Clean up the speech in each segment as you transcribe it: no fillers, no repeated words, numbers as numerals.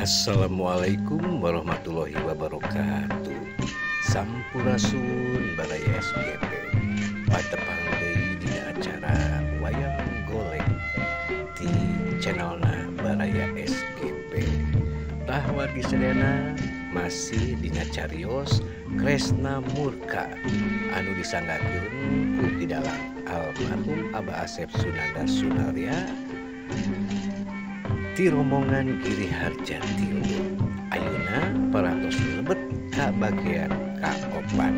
Assalamualaikum warahmatullahi wabarakatuh. Sampurasun Baraya SGP. Patepang deui dina acara Wayang Golek di channelna Baraya SGP. Tah wargi sadayana masih dina carios Kresna Murka anu disanggakeun ku Ki Dalang almarhum Abah Asep Sunandar Sunarya ti rombongan Giri Harja Tilu. Ayeuna parantos lebet ka bagian kaopat.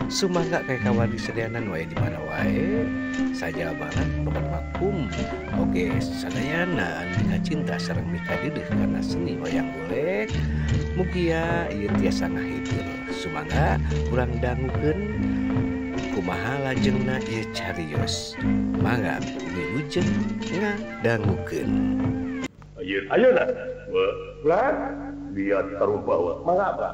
Sumangga kaya kawargi sadayana nu aya di mana wae saja banget pokona makum oge sadayana anu mikacinta sareng mikadideh kana seni wayang golek mugia ieu tiasa ngahibur. Sumangga urang dangukeun kumaha lajengna ieu carios. Mangga wilujeng ngadangukeun. Ayo nak, bulan biar tarumpah mangga.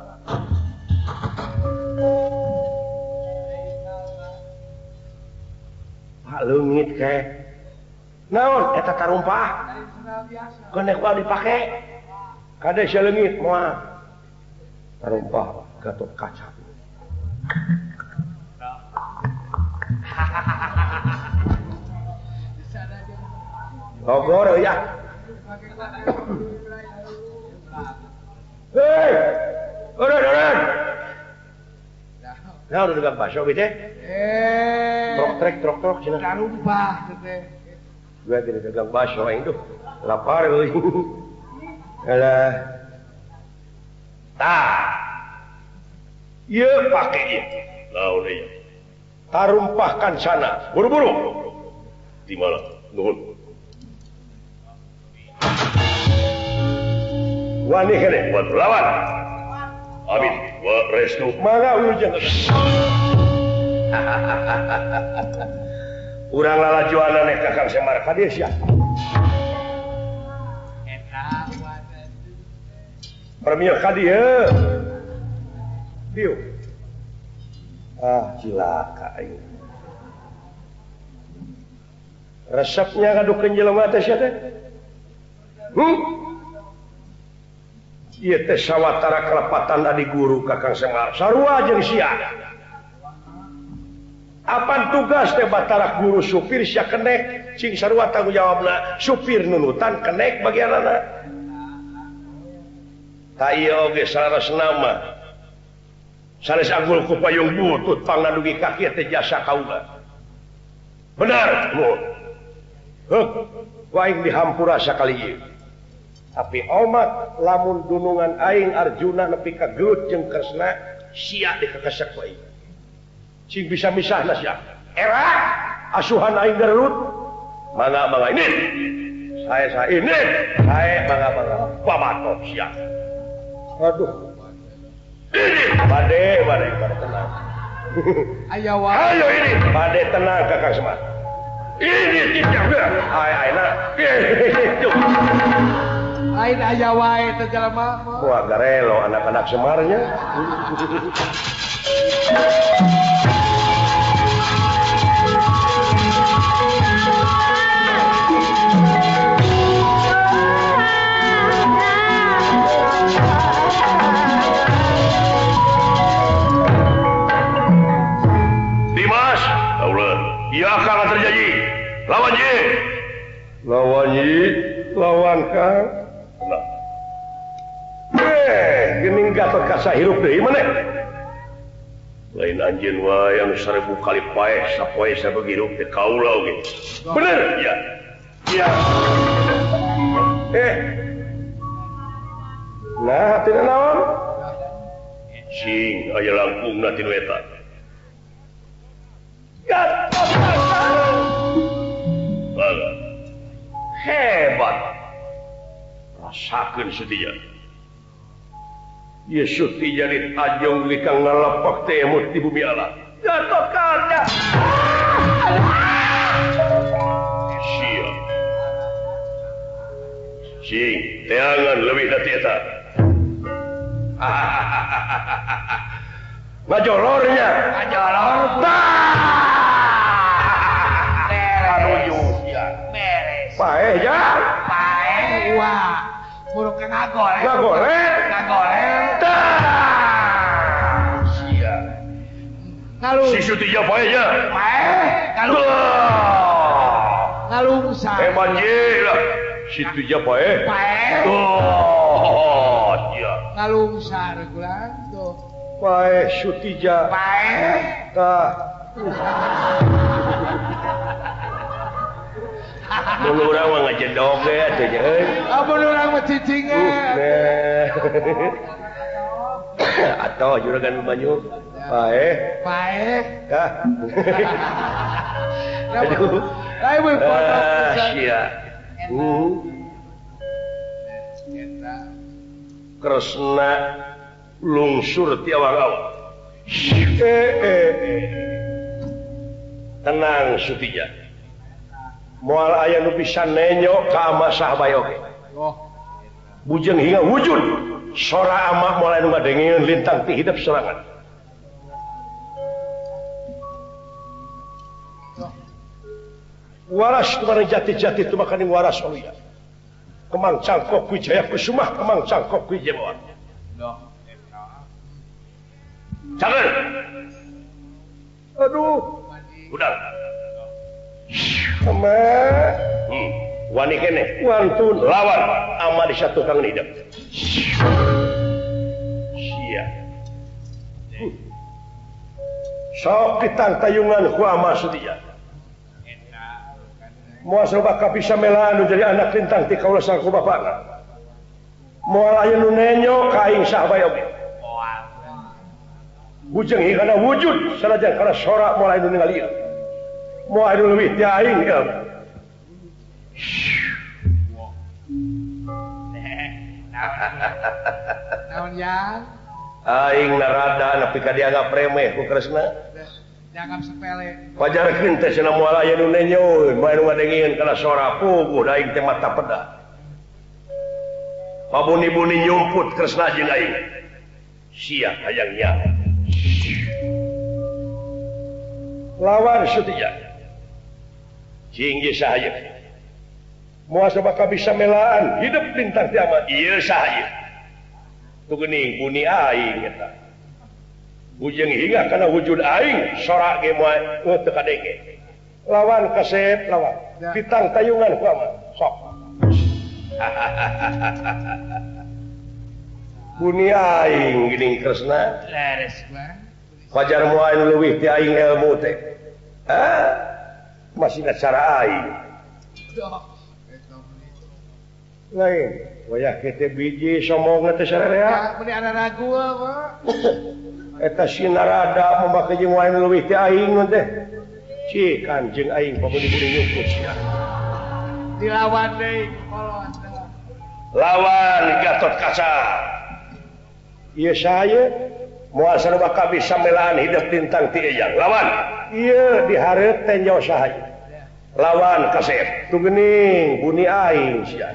Pak leungit ke, naon eta tarumpah? Kenek wae dipake, kade sia leungit moal. Tarumpah Gatot Kaca. Bogor ya. Hei, urun urun. Nah, udah dagang bakso gitu. Trok trek trok trok cina. Tarumpah teh. Gue gini dagang bakso aing tuh. Lapar euy. Alah. Tah. Ieu pake ieu. Laun ieu. Tarumpahkan sana, buru-buru. Di mana? Nuhun. Wani kene buat lawan. Amin wa restu. Mangga wilujeng. Urang lalajuanan eh Kakang Semar ka dieu sia. Eta Permio ka dieu. Dieu. Ah, cilaka aing. Resepnya ngadukeun jelema teh sia teh. Ieu teh sawatara kelepatan adi guru Kakang Semar sarua jeung sia. Apan tugas teh Batara guru supir sia kenek cing sarua tanggung jawabna supir nunutan kenek bagianana. Ta ieu oge saleresna mah sanes agul ku payung butut pangnadugi ka kieu teh jasa kaula. Benar, mun. Heuh, ku aing dihampura sakali ieu. Tapi omat lamun dunungan aing Arjuna nepi ka gelut jeung Kresna sia dikakesek ku aing. Cing bisa misahna sia. Era asuhan aing gelut. Mangga mangga ini. Sae sae ini. Sae mangga mangga. Pamatok sia. Aduh. Ini bade bade bade tenang. Ayo wae. Ayo ini bade tenang Kakang Semar. Ini tidak ai ai na. Lain aya wae teh jelema. Wah, garelo anak-anak Semarnya. Dimas, Allah, iya akan terjadi. Lawan ye. Lawan ye, lawan Kang. Gening Gatot Kaca hirup deui maneh. Lain anjeun wae anu 1000 kali paeh sapoe sabeug hirup teh kaula oge. Bener ya. Iya. Nah, tina naon? Cing aya langkungna tinu eta. Gatot Kaca. Hebat. Rasakeun sutinya. Yesus jadi tajong likang ngalapak temut di bumi Allah. Gatot Kaca. Sia. Sing, teangan lebih dari eta. Ngajolornya. Ngajolor. Aduh, sia. Beres. Paeh ya. Paeh wah. Buruk ke ngagoleh. Ngagoleh. Ngagoleh. Tah. Sia. Ngalung. Si Sutija paeh nya. Paeh. Ngalung. Ngalungsa. Hebat ye lah. Si Sutija paeh. Paeh. Oh, sia. Ngalungsa regulan tuh. Paeh Sutija. Paeh. Tah. Mun urang mah ngajedog ge atuh nya euy. Amun urang mah cicing ge. Atoh juragan banyu. Paeh. Paeh. Tah. Aduh. Lain we pondok pisan. Sia. Kresna lungsur ti awang-awang. Tenang Sutija. Moal aya nu bisa nenyo ka ama saha bae oge. Bujeng hingga wujud sora ama moal aya nu ngadengeun lintang ti hidep sorangan. Waras tumari jati-jati tumakaning waras olia. Kemang cangkok Wijaya Kusumah, kemang cangkok Wijaya. Cager. Aduh. Udah. Ama wani keneh wantun lawan ama di satu kang hidup. Sia. Sok ditantayungan ku ama Sutija. Moal sabab bisa melaan nu jadi anak lintang ti kaula sangku bapana. Moal aya nu nenyo ka aing saha bae oge. Bujeng hingga wujud sanajan kana sora moal aya nu ningali. Moal aya nu leuwih ti aing ieu. Naon yang? Aing narada nepi ka dianggap remeh ku Kresna. Dianggap sepele. Pajarkeun teh cenah moal aya nu nenyo, moal nu ngadengieun kana sora puguh da aing teh mata peda. Pabuni-buni nyumput Kresna jeung aing. Sia hayang nyaho. Lawan Sutija. Cing ieu saha ieu? Moal sabab bisa melaan hidup lintang ti ama. Ieu saha ieu? Tu geuning buni aing eta. Bujeng hingga kana wujud aing sora ge moal teu kadenge. Lawan kasep lawan. Pitang tayungan ku ama. Sok. Buni aing geuning Kresna. Leres mah. Wajar moal nu leuwih ti aing ilmu teh. Ah, masih cara aing. Lain, wayah kitu biji sombongna teh sararea. Meuni ana ragu mah. Eta si Narada mamake jeung wae nu leuwih ti aing teh. Ci kanjeng aing pabudi-budi nyumput sia. Dilawan deui kolot. Lawan Gatot Kaca. Ieu saha moal sarua bisa melaan hidup lintang ti eyang. Lawan. Ieu dihareup teh nyawa saha. Lawan kasep. Tu geuning buni aing sia.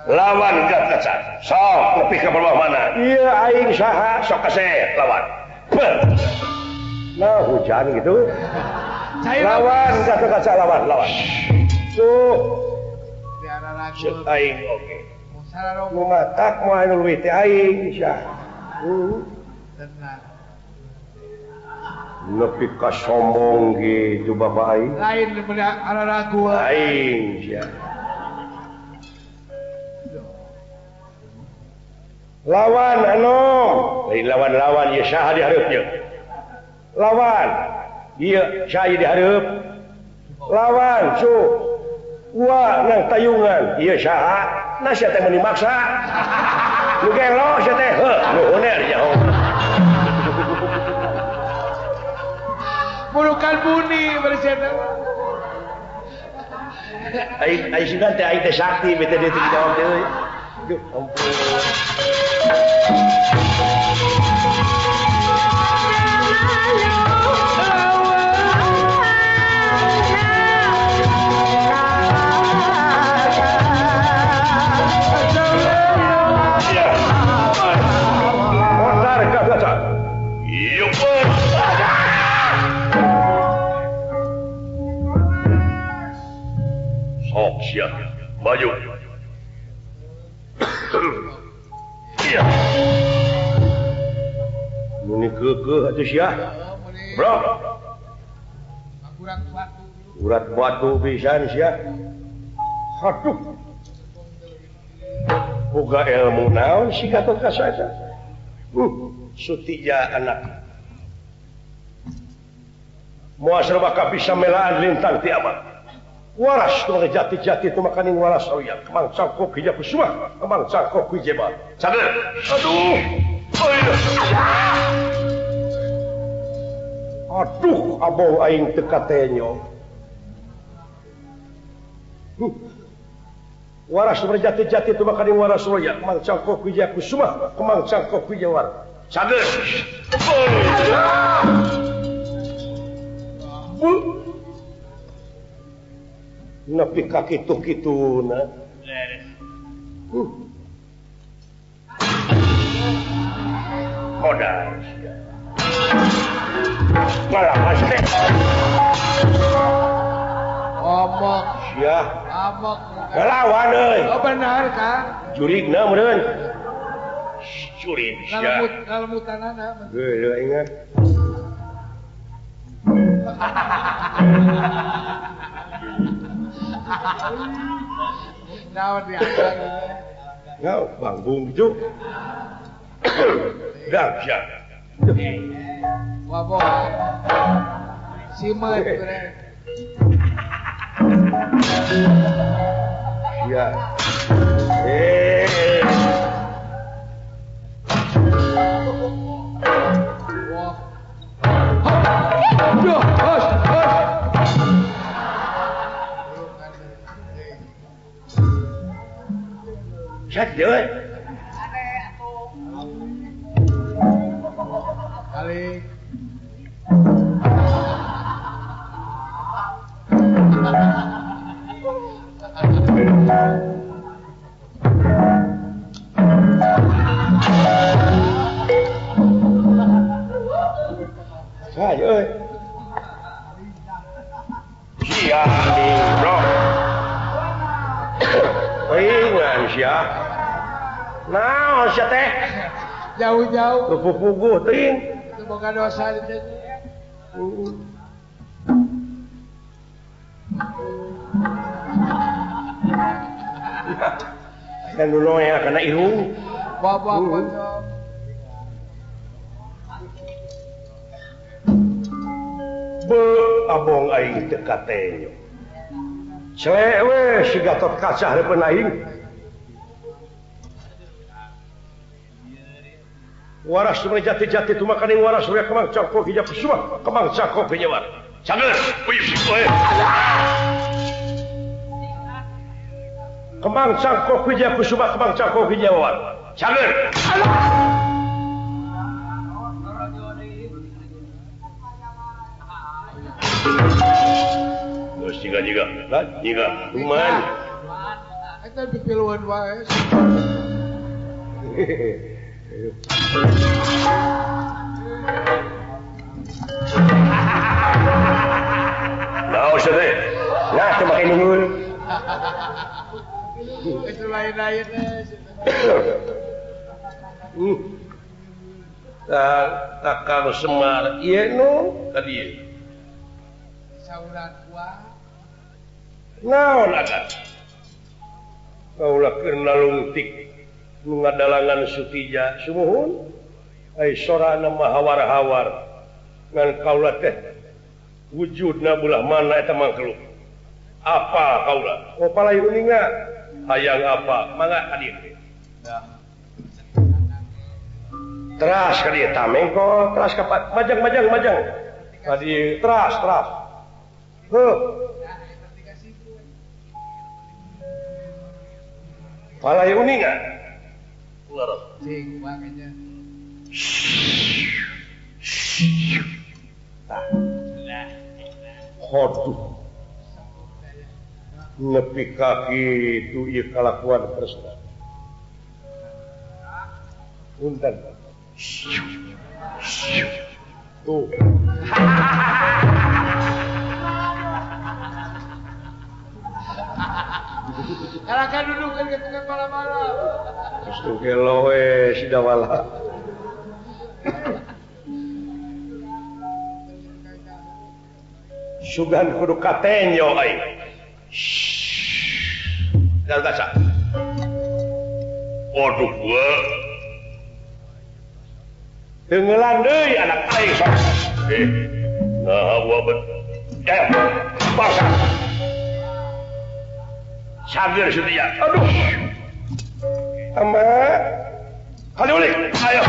Lawan Gatot Kaca. Sok nepi ka bawah mana? Ieu aing saha sok kasep lawan. Nah hujan gitu. Lawan Gatot Kaca lawan lawan. Tuh. Ceuk aing oge. Nu matak moal nu leuwih ti aing sia. Tenang. Nepi ka sombong gitu bapak aing. Lain meuni ana ragu. Aing sia. Lawan anu, lain lawan-lawan ieu saha dihareup ieu. Lawan. Ieu saha dihareup. Lawan su. Wa nang tayungan ieu saha? Nah sia teh meuni maksa. Nu gelo sia teh heuh, nu honer nyaho. Burukan buni bersia teh. Aing aing sugan teh aing teh sakti bete deui teu dijawab deui. Duh, ampun. Sok sia, maju. Meni keukeuh atuh sia. Bro. Urat batu. Urat batu pisan sia. Aduh. Boga ilmu naon si Gatot Kaca eta? Sutija anak. Moal serba bisa melaan lintang ti abad. Waras tu jati-jati tu makaning waras oya. Kemang cangkok hija kusuma, kemang cangkok hijeba. Cager. Aduh. Aduh, abong aing teu katenyo. Waras berjati-jati tu makaning waras oya. Kemang cangkok hija kusuma, kemang cangkok hijewar. Cager. Nepi ka kitu-kituna. Modal. Malah pasti. Omok. Sia. Amok. Ngelawan euy. Oh benar Kang. Jurigna meureun. Jurig sia. Ngalemutanana. Geuleuh ingat. Naon diangkat. Ngau banggung juk. Dah sia. Wabo. Simet bre. Sia. Wah. Duh, hos, hos. Cek deui. Kali. Saya euy. Sia bro. Ingan sia. Naon sia teh? Jauh-jauh. Puguh teuing. Itu boga dosa teh. Kan nu ya kana irung. Bapak kocok. Be abong aing teu katenyo. Celek we si Gatot Kaca hareupeun aing. Waras jati-jati tu makaning waras surya kemang cangkok hija kusuma kemang cangkok hija war. Cager. Kemang cangkok hija kusuma kemang cangkok hija war. Cager. Terus jiga-jiga, jiga, lumayan. Eta pipiluan wae. Nah, usah deh. Nah, cuma kayak nunggul. Itu lain-lain. Takang Semar, iya nu tadi. Sauran kuah. Naon ada? Kaulah keur nalungtik nu ngadalangan Sutija sumuhun. Ai sorana mah hawar-hawar. Ngan kaula teh wujudna belah mana eta mangkeluk. Apa kaula? Oh palai uninga. Hayang apa? Mangga ka dieu. Teras ka dieu tamengko, teras ka majang-majang majang. Ka dieu teras teras. Heuh. Palai uninga. Leres. Cing makanya. Tah. Hoduh. Nepi ka kitu ieu kalakuan Kresna. Punten. Tuh. Kalakan duduk kan ketukang malam-malam. Terus tuh gelo we si dawala. Sugan kudu katenyo aing. Gatot Kaca. Waduh gua. Tenggelan deui anak aing sok. Nah gua bet. Bangsa. Sager setia. Aduh. Ama. Kali ulik. Ayo.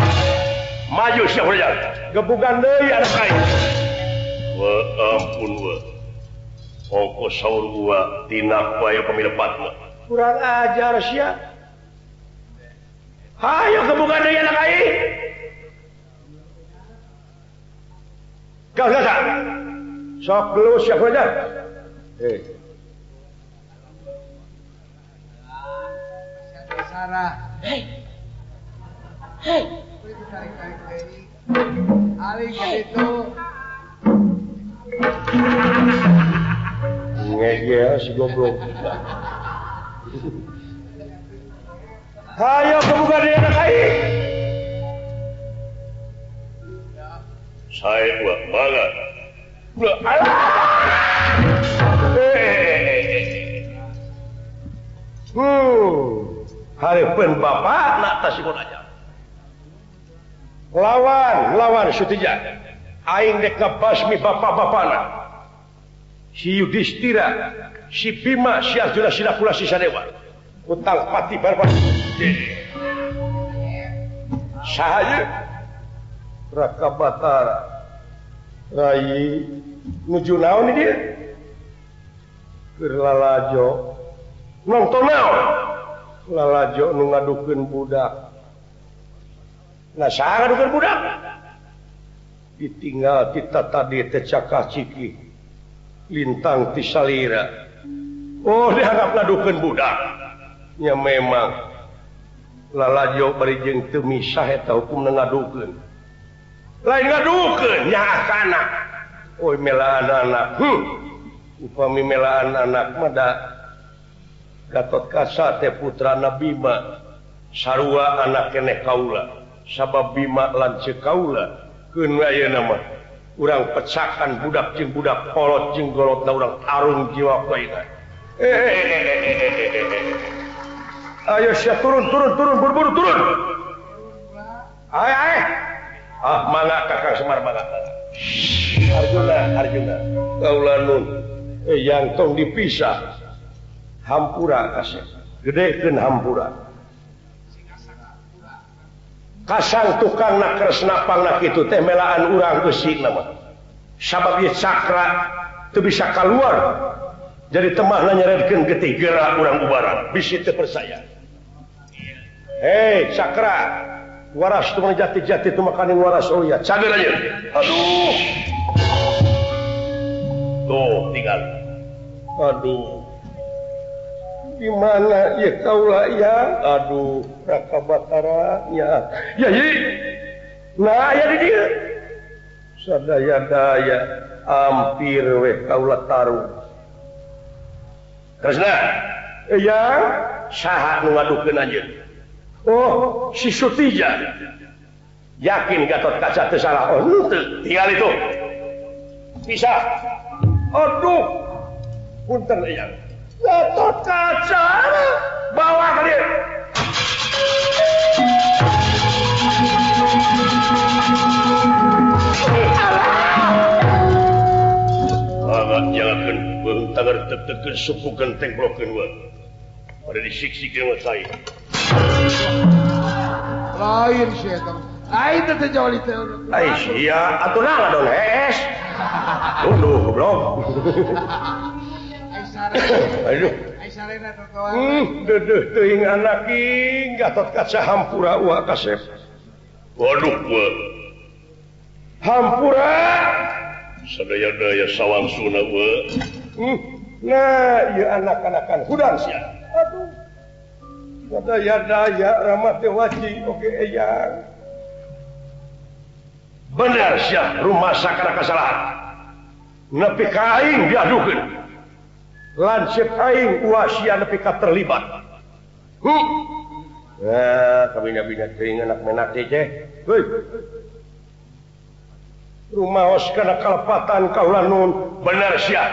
Maju siap berjalan. Gebukan deui anak aing. Wa ampun wa. Ongko saur gua tina wae pemilepat mah. Kurang ajar sia. Hayo gebukan deui anak aing. Gas gas. Sok dulu siap berjalan. Sarah. Hei. Hei. Ali itu. Ngegel si goblok. Hayo kebuka dia anak aing. Saya buat banget. Hareupeun bapak nak tasikon aja. Lawan, lawan Sutija. Aing dek ngebasmi bapak-bapana. Si Yudhistira, si Bima, si Arjuna, si Nakula, si Sadewa. Utang pati barbar. Saha Raka Batara. Rai nuju naon dia? Keur lalajo. Nonton naon? Lalajo nu ngadukeun budak. Nah saha ngadukeun budak? Ditinggal kita tadi teh cakah ciki. Lintang ti salira. Oh dianggap ngadukeun budak. Nya memang lalajo bari jeung teu misah eta hukumna ngadukeun. Lain ngadukeun nya anak. Oi melaan anak. Upami melaan anak mah da Gatot Kaca teh putrana Bima. Sarua anak keneh kaula. Sabab Bima lanceuk kaula. Keun ayeuna mah urang pecakan budak jeung budak kolot jeung golotna urang tarung jiwa koina. Ayo sia turun turun turun buru-buru turun. Ayo ayo. Ah mangga Kakang Semar mangga. Arjuna Arjuna. Kaula nun yang tong dipisah. Hampura kasih. Gedekeun hampura. Kasang tukang na kresna pangna kitu teh melaan urang eusi nama. Sabab ieu cakra teu bisa kaluar. Jadi temahna nyeredkeun getih geura urang ubaran. Bisi teu percaya. Hei cakra, waras tu jati-jati tu makanin waras oh ya. Cager aja. Aduh. Tuh tinggal. Aduh. Di mana ya kaula ya? Aduh, Raka Batara ya. Ya ye. Nah, ya di dieu. Sadaya-daya ampir weh kaula tarung. Kresna, ya saha nu ngadukeun anjeun? Oh, si Sutija. Yakin Gatot Kaca teu salah. Oh, henteu. Tinggal itu. Bisa. Aduh. Punten eyang. Gatot Kaca bawa ke dia. Alah. Nyalakeun beuheung tagar tek-tekeun suku genteng blokeun we. Pada disiksikeun we saya. Lain sia eta. Lain teh joli teh. Ai sia atuh naon don hees. Tunduh goblok. Aduh. Dedeuh teuing anak ing Gatot Kaca hampura uak kasep. Waduh we. Hampura sadaya-daya sawangsuna we. Nah, ieu anak-anakan hudang sia. Aduh. Sadaya-daya ramah teh waji oge eyang. Bener sia rumasa kana kasalahan. Nepi ka aing diadukeun. Lanceuk aing uasia nepi ka terlibat. Nah, kabina-bina teuing anak menak teh. Heuy. Rumaos kana kalepatan kaula nun bener sia.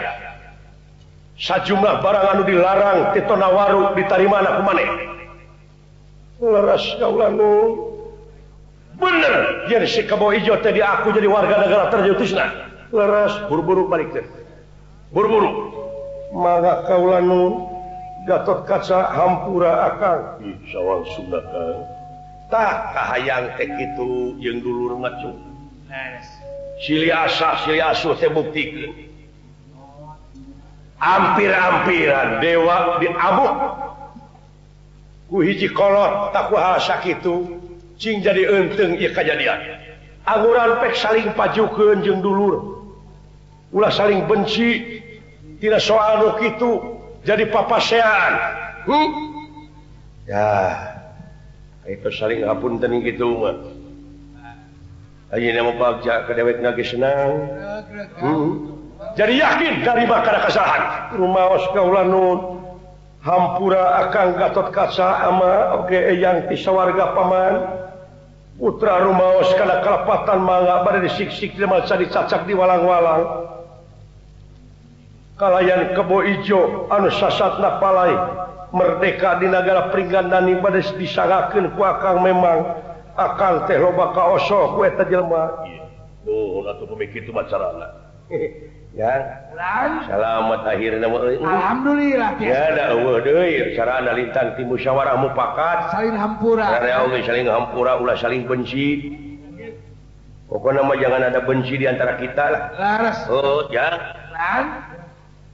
Sajumlah barang anu dilarang ti Tonawaru ditarimana ku maneh. Leres kaula nun. Bener yen si Kebo Ijo teh diaku jadi warga negara terjutisna. Leres buru-buru balik teh. Buru-buru. Mangga kaula nun Gatot Kaca hampura akang. Ih sawang Sunda Kang. Tah kahayang teh kitu jeung dulur ngacu. Leres. Silih asah silih asuh teh buktikeun. Ampir-ampiran dewa diamuk ku hiji kolot tak ku hal sakitu cing jadi eunteng ieu kajadian. Anguran pek saling pajukeun jeung dulur. Ulah saling benci tina soal nu kitu jadi papasean. Ya, itu saling hapunten kitu mah. Ayeuna mah bagja ka dewekna ge senang. Jadi yakin dari kana kesalahan. Rumaos kaula nun hampura akang Gatot Kaca ama oge eyang ti sawarga paman. Putra rumaos kana kalepatan mangga bade disiksik di maca dicacak di walang-walang. Kalayan Kebo Ijo anu sasatna palai merdeka di nagara Pringgandani bade disangakeun ku akang memang akang teh loba kaoso ku eta jelema. Nuhun atuh pamikir tu macarana. Ya. Selamat akhirna mah euy. Alhamdulillah. Ya da eueuh deui carana lintang ti musyawarah mufakat. Saling hampura. Sararea oge saling hampura ulah saling benci. Pokokna mah jangan ada benci di antara kita lah. Laras. Oh, ya. Lan.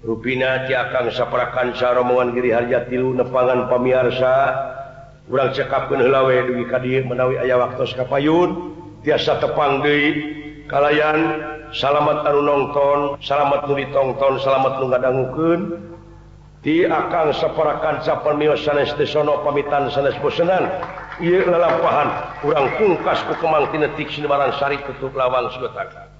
Rupina ti akang saparakanca rombongan Giri Harja tilu nepangan pamiarsa. Urang cekapkeun heula we dugi ka dieu menawi aya waktos kapayun tiasa tepang deui kalayan salamat anu nongton, salamat nu ditongton, salamat nu ngadangukeun ti akang saparakanca pamios sanes teu sono pamitan sanes bosenan ieu lalampahan urang pungkas ku kemang tinetik sinebaran sari tutup lawang sugotaka.